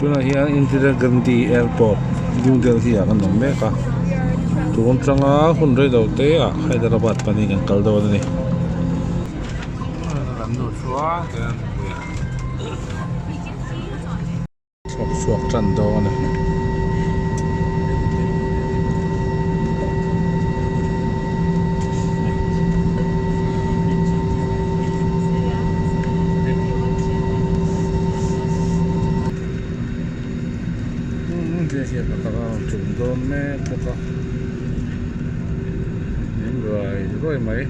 Tunah hian Indira Gandhi Airport New Delhi ah kan awm mek a tun atanga hun rei lo te ah Hyderabad panin kan kal dawn a ni. Thlawk chhuak tan dawn a ni. Pakhat a rawn tum dawn mek bawk a min ruai ruai mai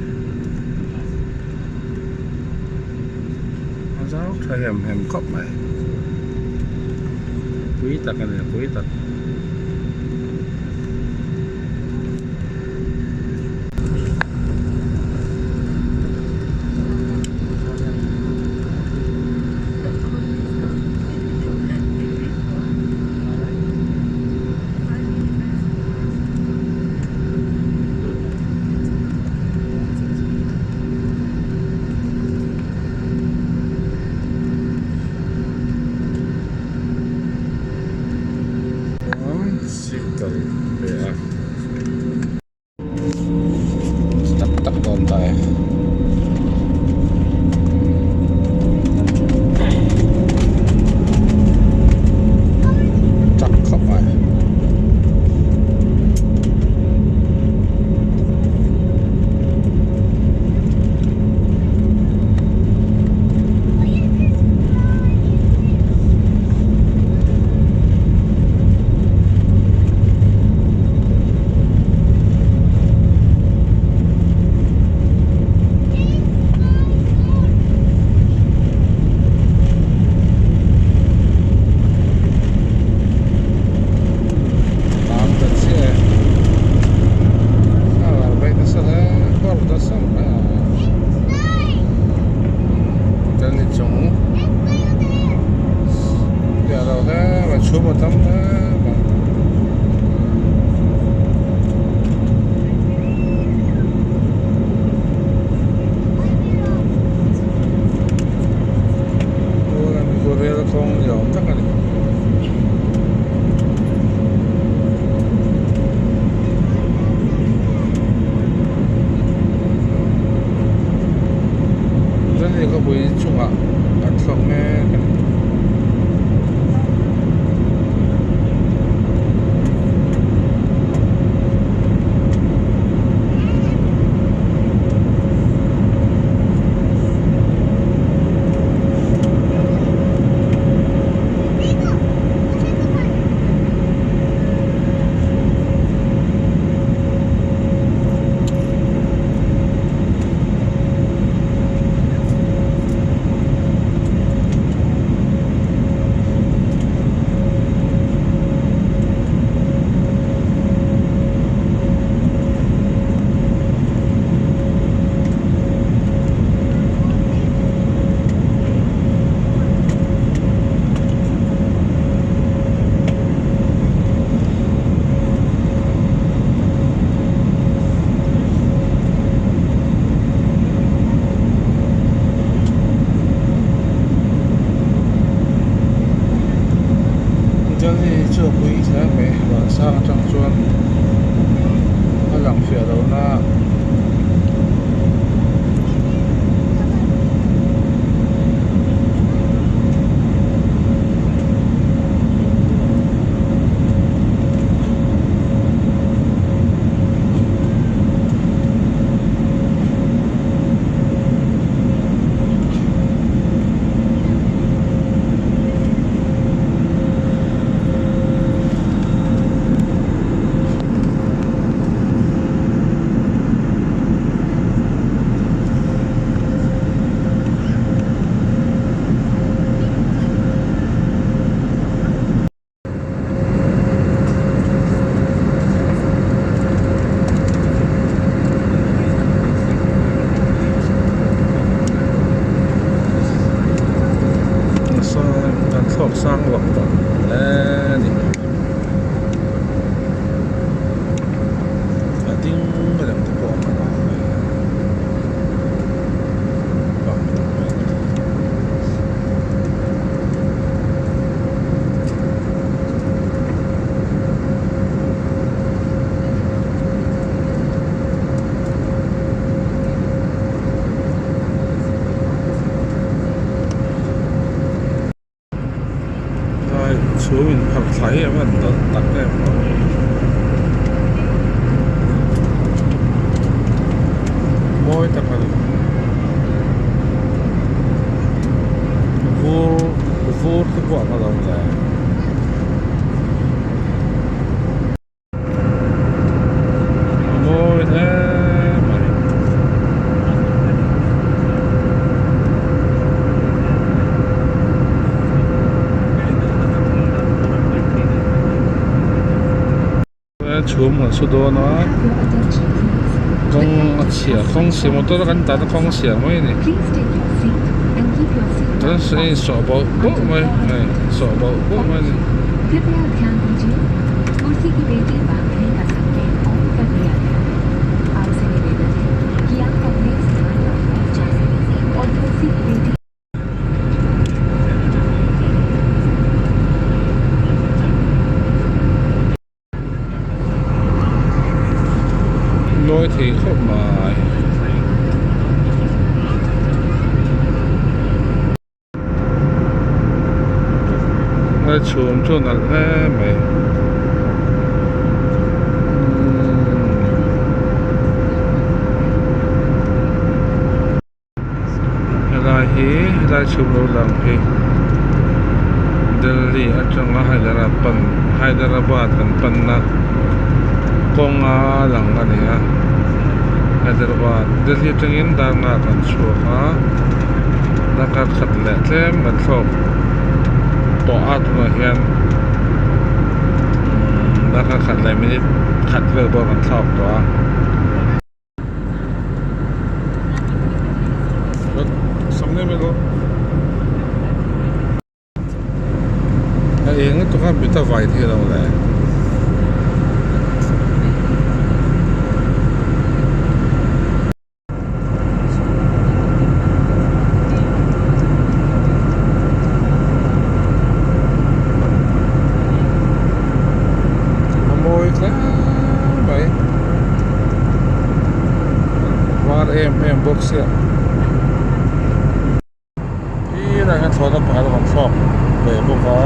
a zau tha hem hem khawp mai pui tak a ni pui tak. Signal ve a. Tak tak dawn ta e. Chak khawp mai. Tang ta chiah e. A lar beh nasa hle kawr nasa mai a. Delhi chung piah lo hle mai chhum a tam hle mai. Rel kawng ni awm tak a ni. Delhi khawpui chungah kan thlawk mek a ni. Delhi chu a pui hle mai vansang atang chuan a lang fiah lo na a. Kan thlawk sang vak tawh hle a ni a ding reng te pawh a hman ang Chhum in pharh thla hi a van dawlh tak em aw. Mawi tak a ni. Vur vur te pawh ang a lo ni. A mawi hle mai. Chhum kan su dawn a kawng a chhia kawng siam motor kan dah na kawng a siam mai a ni kan sawh bauh bauh mai hei sawh bauh bauh mai a ni. Nawi thei khawp mai. A chhum chu a nalh hle mai. Helai hi helai chhum lo lang hi Delhi atanga Hyderabad pan Hyderabad kan panna kawnga lang a ni a Hyderabad Delhi atangin darnga kan chhuak a darkar khat leh tlem kan thlawk tawh a tunah hian darkar khat leh minute khat vel pawh kan thlawk tawh a. A eng lutuk a mit a vai thei lo le. A mawi hle mai var em em bawk sia tirah hian thlawhna pakhat a rawn thlawk ve bawk a.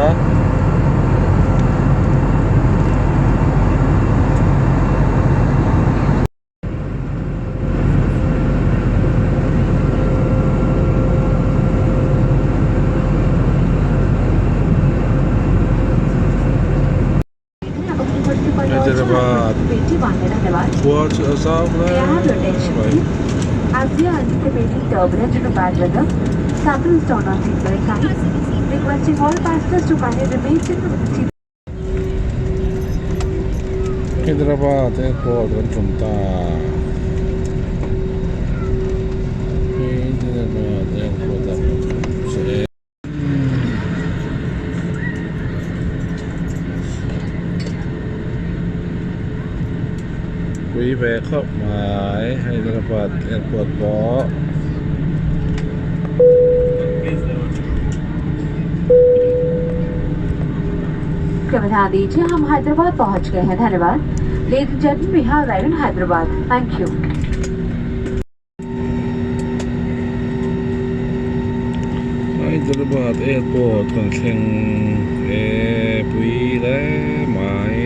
Hyderabad khua chu a zau hle mai. Hyderabad airport kan tum ta Hyderabad airport ah kan tum che. Pui ve khawp mai Hyderabad airport pawh. कृपया दीजिए हम हैदराबाद पहुंच गए हैं धन्यवाद ladies gentleman we have arrived in Hyderabad thank you Hyderabad airport kan thleng e pui hle mai.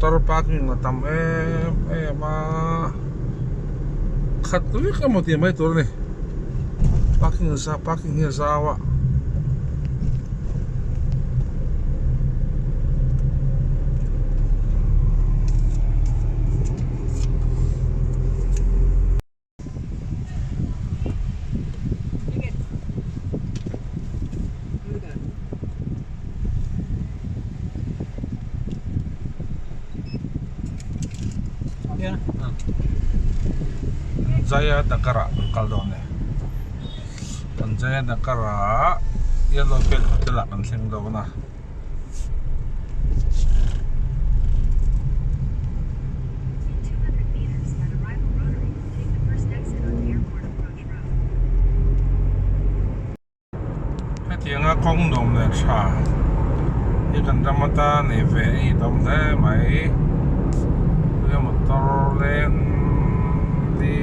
Motor parking a tam em em a khat vek emaw tih mai tur a ni parking parking hi a zau a. Jaya Nagar ah kan kal dawn e kan Jaya Nagar ah Yellow Bell Hotel ah kan thleng dawn a. Hetianga kawng nuam leh tha hi kan ram atan nei ve a ni tam hle mai eng motor leng li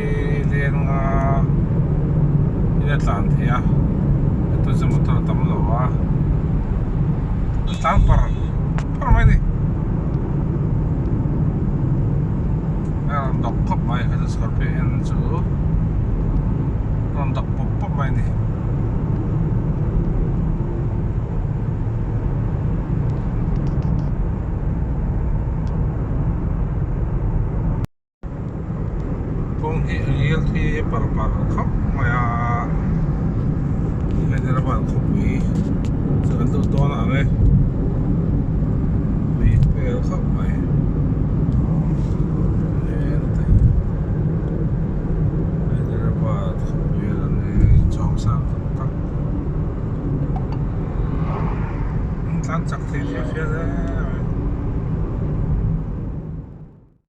leng a in a tlan theih a hetah chuan motor a tam lo a a tlan par par mai a ni a rawn dawk khawp mai heta scorpio en chu a rawn dawk pawp pawp mai a ni. Kawng hi a ngil thi par par khawp mai a Hyderabad khawpui chu kan duh dawn ang e pui hmel khawp mai Hyderabad khawpui a ni chhawng sang tak tak an tlan chak thei fia fia hle.